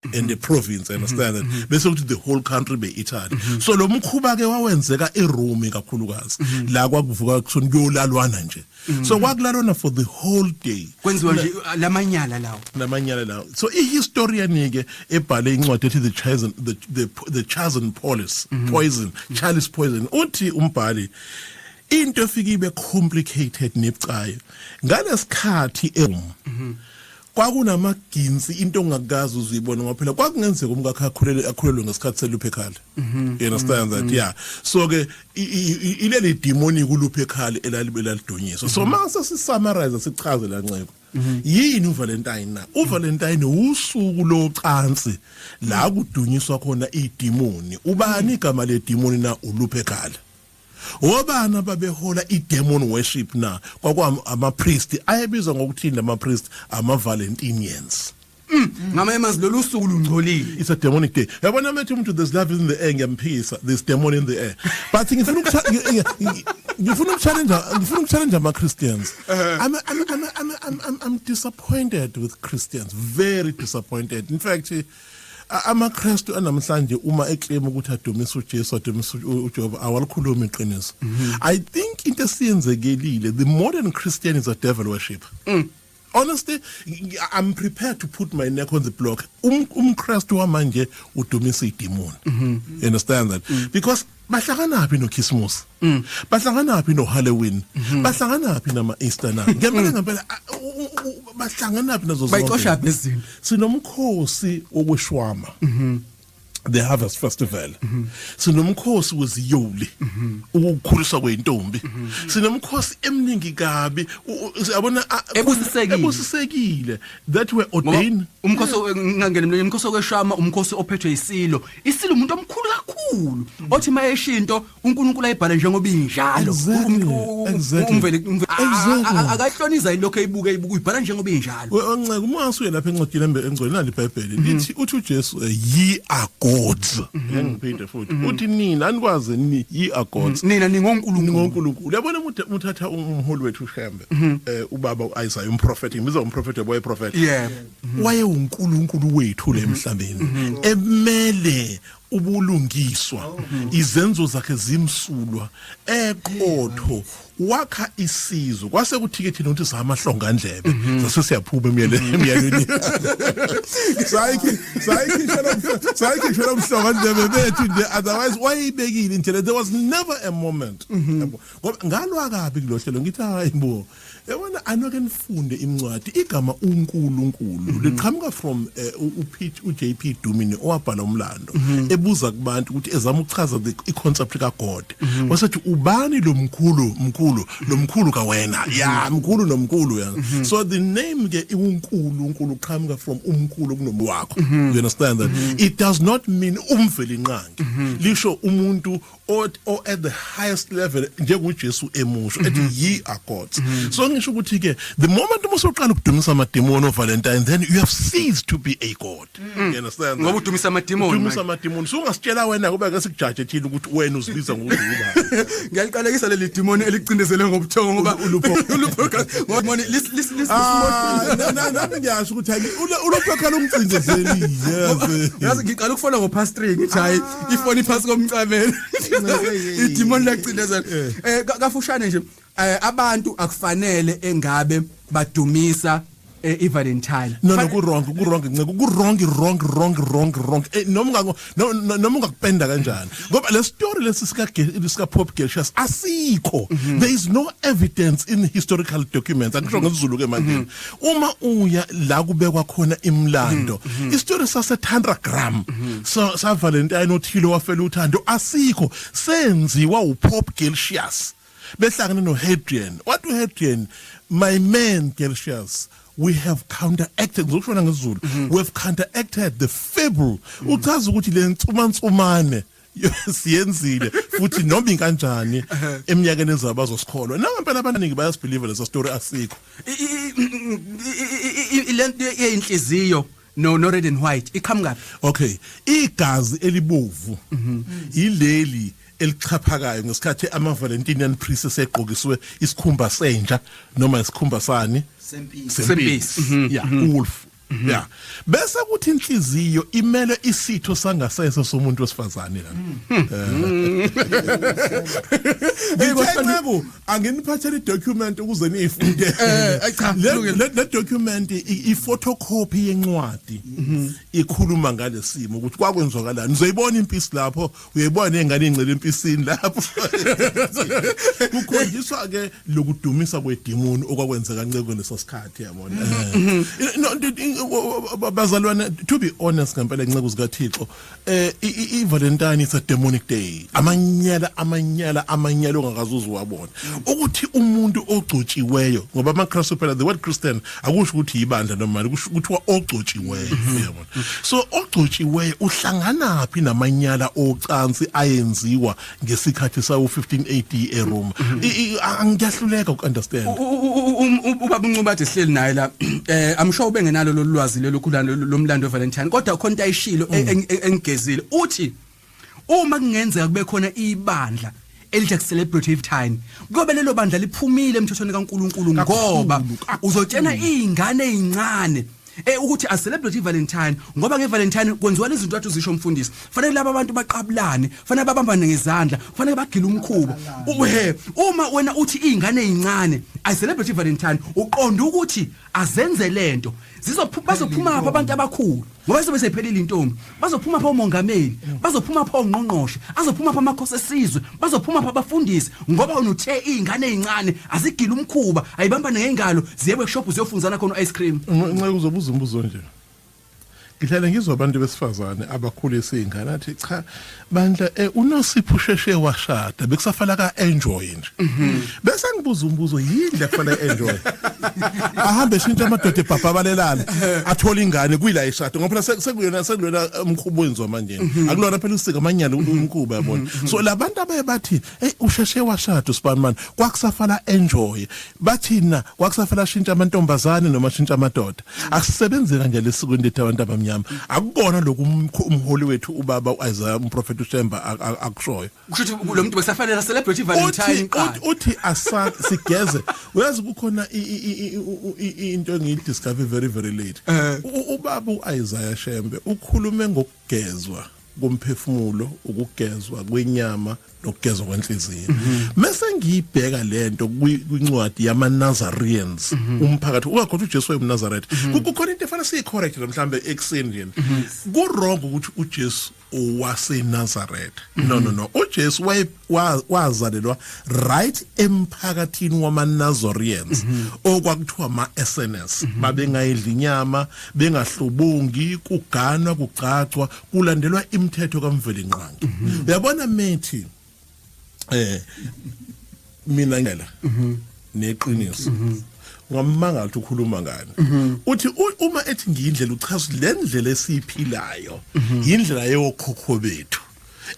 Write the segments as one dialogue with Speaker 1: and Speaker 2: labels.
Speaker 1: And the province, understand that? Bese kuthi the whole country be Italy. So lo mkhuba ke wawenzeka eRome kakhulukazi, la kwakuvuka kusoni kuyolalwana nje. So kwakulalwana for the whole day.
Speaker 2: Kwenziwa nje lamanyala lawo.
Speaker 1: Namanyala lawo. So ihistorian ke ebhale incwadi ethi the Chosen Polis Poison, Chalice Poison, uthi umbhali into efike ibe complicated nebucayo ngalesikhathi eRome kwakunamaginsi, into ongakazi uzuyibona, ngoba phela kwakungenzeka umkakhe akhulele akhulelwe ngesikhathi seLupercal, you understand that? Yeah, so ke ileli demoni kuLupercal elalibe lalidunyiswa. So mase sisummarize, sichaze la, nceko, yini uValentine na? UValentine usuku locansi la kudunyiswa khona idemoni. Ubani igama ledemoni na? ULupercal. Obani babehola i-demon worship na? Kwakwama ama-priest ayebizwa ngokuthini lama-priest? Ama-Valentinians.
Speaker 2: Ngamanye amazwi, lolu suku lungcolile.
Speaker 1: It's a demonic day, yabona. Methi umuntu "There's love in the air," ngiyamphikisa. There's demon in the air. But ngifuna ukuchallenge ama-Christians. I'm disappointed with Christians, very disappointed in fact. AmaKristu anamhlanje, uma eclaim ukuthi adumisa uJesu, adumisa uJehova, awalikhulumi iqiniso. I think into esiyenzekelile, the modern Christian is a devil worship. Honestly, I'm prepared to put my neck on the block. UmKristu wamanje udumisa idemon, you understand that? Because bahlanganaphi noChristmas? Bahlanganaphi noHalloween? Bahlanganaphi nama Easter na? Ngempela ngempela, bahlanganaphi nazo zonke?
Speaker 2: Bayixosha izinto.
Speaker 1: Sinomkhosi wokweshwama, the harvest festival. Sinomkhosi weziyoli, ukukhuliswa kweintombi. Sinomkhosi eminingi kabi, yabona.
Speaker 2: Ebusisekile.
Speaker 1: Ebusisekile, that were ordained.
Speaker 2: Umkhosi, ngangena emlonyeni, umkhosi okweshama, umkhosi ophethwe isilo. Isilo umuntu omkhulu kakhulu othi mayeshinto uNkulunkulu ayibhale njengoba injalo. Umvele akahloniza ilokho eyibuke eyibuka, uyibhala njengoba injalo.
Speaker 1: Onceke, uma asuye lapha encwadini engcwele, nali iBhayibheli lithi, uthi uJesu, "Ye are gods." Ngiphinde futhi, uthi nina anikwazi ni, ye are gods.
Speaker 2: Nina ningonkulunkulu.
Speaker 1: NgoNkulunkulu, yabona. Umuntu uthatha umholi wethu uShembe, ubaba uIsaiah, umprofeti, ngibiza umprofeti, boy prophet. Waye uNkulunkulu wethu le emhlabeni, emele ubulungiswa, izenzo zakhe zimsulwa, eqotho, wakha isizwe. Kwase kuthi thina ukuthi samahlongandlebe, sase siyaphuma emyalweni, sayikhishela umhlongandlebe bethu nje. Otherwise wayibekile indlela. There was never a moment, yabo. Ngoba ngalwa kabi kulo hlelo, ngithi hayi bo, yabona, anoke nifunde incwadi. Igama uNkulunkulu liqhamuka from uPete uJP Dumini, owabhala umlando, ebuza kubantu ukuthi, ezama ukuchaza the i-concept kaGod, wasethi ubani lo mkhulu, mkhulu lo mkhulu kawena ya mkhulu nomkhulu ya. So the name ke uNkulunkulu uqhamuka from umkhulu kunomu wakho, you understand that? It does not mean uMvelinqangi, lisho umuntu o at the highest level, njengoJesu emusho ethi "Ye are gods." So ngisho ukuthi ke the moment uma usuqala ukudumisa amademoni oValentine, then you have ceased to be a god, you understand?
Speaker 2: Ngoba udumisa amademoni.
Speaker 1: Udumisa amademoni. So ungasitshela wena kuba ke sikujaje thina ukuthi wena uzibiza ngokuthi ubani.
Speaker 2: Ngiyaliqalekisa leli demoni elicindezele ngobuthongo, ngoba ulupho, ngoba demoni lis
Speaker 1: Ah, nami ngiyasho ukuthi hayi, uLupercal umcindezelile, yazi.
Speaker 2: Yazi, ngiqala ukufona ngo 3:30, ngithi hayi, ifoni iphansi komcamelo, idemoni lacindezela. Kafushane nje, abantu akufanele engabe badumisa iValentine.
Speaker 1: No, ku wrong, ku wrong, nceke, ku wrong, wrong, wrong, wrong, wrong. Noma ungako noma ungakupenda kanjani, ngoba le story lesi sika Pope Gelasius asikho. There is no evidence in historical documents. Angisho ngesiZulu ke manje, uma uya la kubekwa khona imlando, istory sase Tantragram so sa Valentine othile wafela uthando asikho. Senziwa uPope Gelasius behlangene noHadrian. What uHadrian, "My man Gelasius, we have counteracted," ngizokushona ngesiZulu, "we have counteracted the fable." Uchaza ukuthi le nsumansumane siyenzile futhi noma inkanjani eminyakeni ezayo bazosikholwa. Nangempela abaningi bayasibelieve leso story, asikho.
Speaker 2: Lento yeinhliziyo no red and white iqhamuka?
Speaker 1: Okay, igazi elibovu ileli elichaphakayo ngesikhathi ama Valentinian priests egqokiswe isikhumba senja noma isikhumba sani?
Speaker 3: Sempisi.
Speaker 1: Sempisi, yeah, wolf. Yeah, bese kuthi inhliziyo imele isitho sangasese somuntu wesifazane lana. Ngithe, nceku, anginiphathele idocument ukuze niyifunde.
Speaker 2: Cha,
Speaker 1: Le
Speaker 2: kulungile.
Speaker 1: le document i-photocopy yencwadi ikhuluma ngalesimo ukuthi kwakwenzakalani. Uzoyibona impisi lapho, uyayibona nengane ingcele empisini lapho. Kukhonjiswa ke lokudumisa kwedimoni okwakwenzeka, nceko, leso sikhathi, yabona. No, bazalwane, to be honest, ngempela, inceko zikaThixo, i-Valentine is a demonic day. Amanyala, amanyala, amanyala ongakaze uziwabona ukuthi umuntu ogcotshiweyo, ngoba amaKristu phela, the word Christian akusho ukuthi ibandla noma kusho ukuthi ogcotshiweyo, yabona. So ogcotshiweyo uhlangana phi namanyala ocansi ayenziwa ngesikhathi sawo 15 AD eRome? Angiyahluleka ukunderstand.
Speaker 2: Ubaba uNcubade sihleli naye la, I'm sure ubengenalo lolu lwazi lelo khulano lomlando weValentine, kodwa khona into ayishilo engigezile. Uthi uma kungenzeka kube khona ibandla elithi celebrate time, kuyobe lelo bandla liphumile emthethweni kaNkuluNkulu, ngoba uzotshena izingane ezincane ukuthi a celebrate iValentine, ngoba ngeValentine kwenziwa lezi zinto athi uzisho umfundisi. Fanele laba abantu baqabulane, fanele babambane ngezandla, fanele bagile umkhuba. Uhe uma wena uthi izingane ezincane a celebrate iValentine, uqonda ukuthi azenze lento, zizophuma, bazophuma apha abantu abakhulu, ngoba izobe seyiphelile intombi. Bazophuma apha omongameli, bazophuma apha ongqongqoshe, azophuma apha amakhosi esizwe, bazophuma apha abafundisi, ngoba wena uthe izingane ezincane azigile umkhuba, ayibambane ngengalo, ziye workshop, ziyofunzana khona ice cream.
Speaker 1: Nxa uzobuza umbuzo nje, ngihlale ngizwa abantu besifazane abakhulisa izingane athi, "Cha bandla, uNosipho usheshe washada, bekusafala ka enjoy nje." Bese ngibuza umbuzo, yini le kufanele enjoy? Ahambe eshintsha amadoda, ebhabha abalelana, athola ingane kuyila ishado, ngoba phela sekuyona umkhubo wenziwa manje, akulona phela usika amanyala, umkhubo, yabona. So labantu abaye bathi, "Hey, usheshe washada uSpanman, kwakusafala enjoy," bathina kwakusafala ashintsha amantombazane noma ashintsha amadoda. Akusebenzi kanje lesikweni lethu abantu abamnyama. Akubona lokhu umholi wethu ubaba uIsaiah umprofeti uShemba akushoyo.
Speaker 2: Kusho ukuthi lo muntu bekusafanele celebrate iValentine
Speaker 1: uthi uthi asa sigeze. Uyazi, kukhona into engiyidiscover very very late. Ubaba uIsaiah Shembe ukhulume ngokugezwa komphefumulo, ukugezwa kwenyama nokugezwa kwenhliziyo. Mase ngiyibheka lento kwincwadi yama Nazareans, umphakathi ungakhohlwa uJesu wayemNazaretha. Kukhona into efana siyicorrect mhlambe ekseni nje. Ku wrong ukuthi uJesu owaseNazaretha. No, no, no, uJesu waye wazalelwa right emphakathini wamaNazareans, okwakuthiwa ama SNS. Babengayidli inyama, bengahlubungi, kuganwa, kucacwa, kulandelwa imithetho kaMvelinqangi, uyabona. Methi mina ngela neqiniso, ngamangala ukuthi ukhuluma ngani. Uthi uma ethi ngiyindlela, uchaza le ndlela esiyiphilayo indlela yokhokho bethu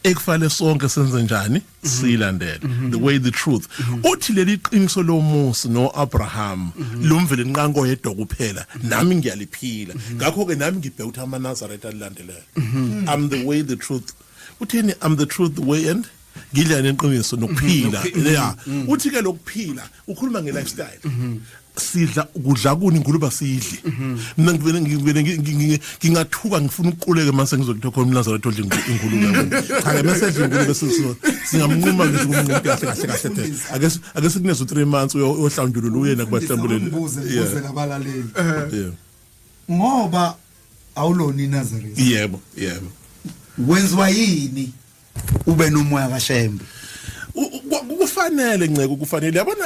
Speaker 1: ekufanele sonke senze njani, silandele the way, the truth. Uthi leli qiniso loMose noAbraham, lomvelinqangi oyedwa kuphela, nami ngiyaliphila. Ngakho ke nami ngibheka ukuthi amaNazaretha alilandelele. I'm the way, the truth. Uthini? I'm the truth, the way and ngidla neqiniso nokuphila. Yeah, uthi ke lokuphila ukhuluma nge-lifestyle. Sidla ukudla kuni ingulube? Sidli. Mina ngivele ngingathuka, ngifuna ukuquleka mase ngizokuthiwa khona umNazaretha odla ingulube. Cha ke, mase edla ingulube singamnquma ngisho ukumnquma kahle kahle kahle the. Ake sikuneze u3 months, uyohlambulula uye nakubahlambuleli.
Speaker 3: Ngibuze, ngibuze labalaleli. Ngoba awulona iNazareth.
Speaker 1: Yebo.
Speaker 3: Wenziwa yini ube nomoya kaShembe?
Speaker 1: Kufanele, nceke, kufanele, yabona.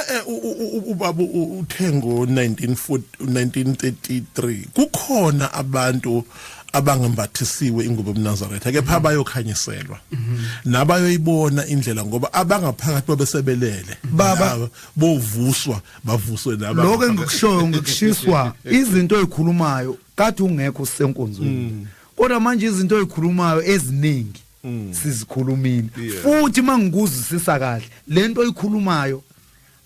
Speaker 1: Ubaba uthengo 1940 1933, kukhona abantu abangembathisiwe ingubo ebuNazaretha, kepha bayokhanyiselwa nabayoyibona indlela, ngoba abangaphakathi babesebelele.
Speaker 3: Baba-
Speaker 1: Bovuswa, bavuswe naba.
Speaker 3: Lokho engikushoyo, ngikushiswa izinto ozikhulumayo kade ungekho usenkonzweni, kodwa manje izinto ozikhulumayo eziningi sizikhulumile. Futhi mangikuzwisisa kahle lento oyikhulumayo.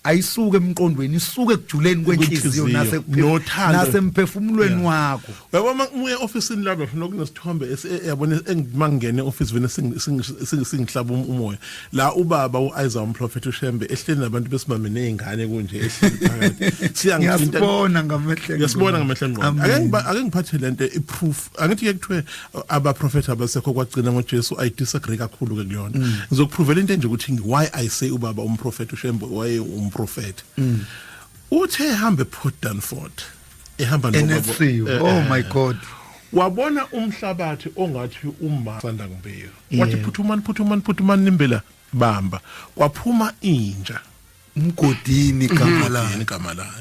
Speaker 3: Ayisuke emqondweni, isuke ekujuleni kwenhliziyo
Speaker 1: Nothando.
Speaker 3: Nasemphefumulweni wakho.
Speaker 1: Yabo, uma uye ofisini lami nokunesithombe yabona, engimangene office vele singihlaba umoya la, ubaba uIsaiah umprofeti uShembe ehleli nabantu besimame nezingane kunje, ehleli phakathi, siyangithinta.
Speaker 3: Ngiyasibona ngamehlo.
Speaker 1: Ngiyasibona ngamehlo engqondo.
Speaker 3: Amen.
Speaker 1: Ake ngiphathe lento, iproof. Angithi ke kuthiwe abaprofeti abasekho, kwagcina ngoJesu. I disagree kakhulu ke kuyona. Ngizokuprovela into nje ukuthi why I say ubaba umprofeti uShembe waye umprofeti. Uthe ehamba ePort Dunford, ehamba nobaba
Speaker 3: Enesiwe. Oh my God.
Speaker 1: Wabona umhlabathi ongathi uma sanda ngibeka, wathi, "Phuthumani, phuthumani, phuthumani, nimbela bamba." Kwaphuma inja.
Speaker 3: Umgodini igama layo.
Speaker 1: Yini igama layo?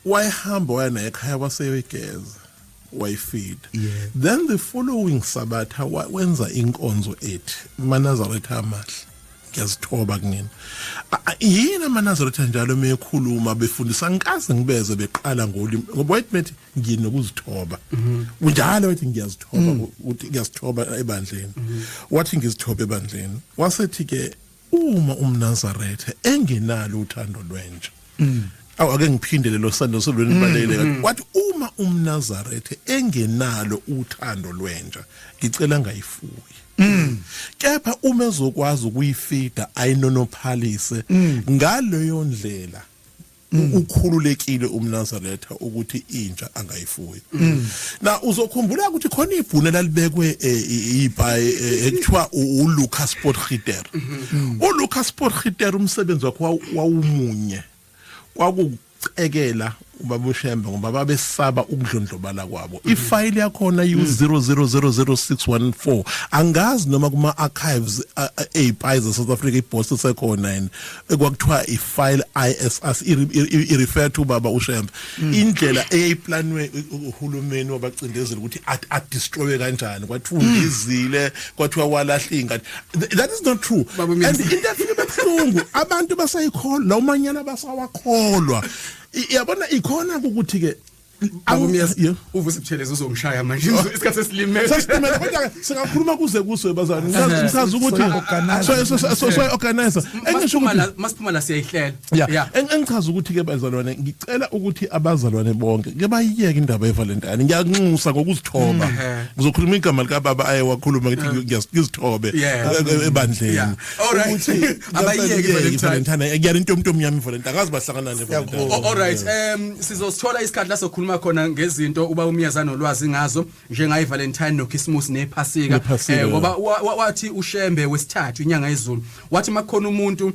Speaker 1: Wayehamba waya naye ekhaya, waseyoyigeza, wayifeed. Then the following Sabatha wenza inkonzo ethi, "MaNazaretha amahle, ngiyazithoba kunina." Yini amaNazaretha njalo mekhuluma befundisa, ngikaze ngibeze beqala ngolimi, ngoba wayethi methi nginokuzithoba kunjalo, wathi ngiyazithoba, uthi ngiyazithoba ebandleni, wathi ngizithoba ebandleni. Wasethi ke uma umNazaretha engenalo uthando lwenja, awu, ake ngiphinde lelo sando solweni balele, wathi uma umNazaretha engenalo uthando lwenja, ngicela ngayifuyi, kepha uma ezokwazi ukuyifida ayinonophalise ngaleyo ndlela, ukhululekile umNazaretha ukuthi inja angayifuyi. Na uzokhumbula ukuthi khona ibhunu lalibekwe ibhayi ekuthiwa uLucas Potgieter. uLucas Potgieter, umsebenzi wakhe wawumunye, kwakucekela ubaba uShembe, ngoba babesaba ukudlondlobala kwabo. Ifayili yakhona u0000614, angazi noma kuma archives ezipayi ze South Africa iBoss sekhona yini, ekwakuthiwa ifile ISS, i refer to baba uShembe, indlela eyayiplanwe uhulumeni wabacindezeli ukuthi a destroy kanjani. Kwathiwa undizile, kwathiwa walahla ingane. That is not true.
Speaker 2: Baba Myeza.
Speaker 1: And into efike bebuhlungu, abantu basayikholwa lawo manyala, basawakholwa. Yabona, ikhona ukuthi ke
Speaker 2: Baba Myeza,
Speaker 1: Yeah.
Speaker 2: uVusi Buthelezi uzongishaya manje, isikhathi sesilimele.
Speaker 1: Sasilimele, kodwa ke singakhuluma kuze kuswe, bazali. Ngichaza ukuthi
Speaker 3: Soyi-organize.
Speaker 1: So organize, engisho
Speaker 2: Masiphuma
Speaker 1: ukuthi
Speaker 2: la, masiphuma la siyayihlela.
Speaker 1: Yeah, engichaza ukuthi ke bazalwane, ngicela ukuthi abazalwane bonke ke bayiyeke indaba yeValentine. Ngiyanxusa ngokuzithoba. Ngizokhuluma igama lika baba aye wakhuluma, ngithi ngiyazithobe ebandleni.
Speaker 2: All right.
Speaker 1: Ukuthi
Speaker 2: Abayiyeke iValentine.
Speaker 1: iValentine. Ngiyala into omnyama iValentine, akazi bahlangana neValentine.
Speaker 2: All right, sizosithola isikhathi la sokhuluma khona ngezinto uba uMyeza nolwazi ngazo, njengayi Valentine noChristmas nePhasika.
Speaker 1: NePhasika,
Speaker 2: Ngoba wathi uShembe wesithathu inyanga yezulu, wathi makukhona umuntu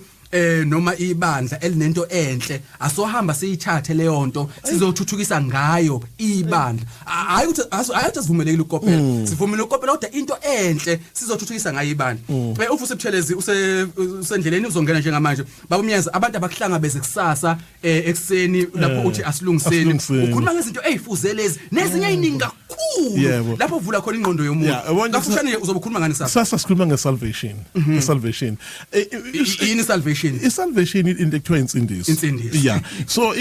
Speaker 2: noma ibandla elinento enhle, asohamba siyithathe leyo nto, sizothuthukisa ngayo ibandla. Hayi ukuthi hayi ukuthi sivumelekile ukukopela, sivumele ukukopela, kodwa into enhle sizothuthukisa ngayo ibandla. UVusi Buthelezi usendleleni, uzongena njengamanje. Baba uMyeza, abantu abakuhlangabeze kusasa ekuseni lapho uthi asilungiseni.
Speaker 1: Asilungiseni.
Speaker 2: Ukhuluma ngezinto ezifuze lezi nezinye eziningi kakhulu lapho uvula khona ingqondo yomuntu.
Speaker 1: Yeah, yabona.
Speaker 2: Kafushane nje, uzobe ukhuluma ngani kusasa?
Speaker 1: Sasa sikhuluma ngesalvation, isalvation.
Speaker 2: Yini salvation?
Speaker 1: Isalvation into ekuthiwa insindiso.
Speaker 2: Insindiso.
Speaker 1: Yeah, so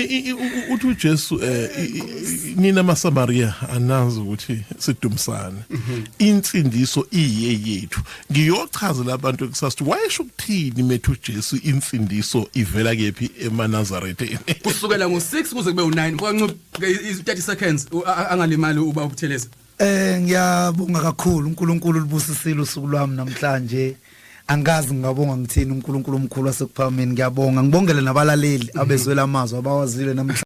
Speaker 1: uthi uJesu, nina maSamaria anazi ukuthi sidumisane, insindiso iye yethu. Ngiyochazela abantu kusasa ukuthi wayesho ukuthini methu uJesu, insindiso ivela kephi emaNazaretha.
Speaker 2: Kusukela ngo6 kuze kube u9 kwancu 30 seconds, angalimali uba uButhelezi.
Speaker 3: Ngiyabonga kakhulu, uNkulunkulu libusisile usuku lwami namhlanje. Angazi ngingabonga ngithini uNkulunkulu omkhulu wasekuphakameni. Ngiyabonga, ngibongele nabalaleli abezwela amazwi abawazile namhlanje.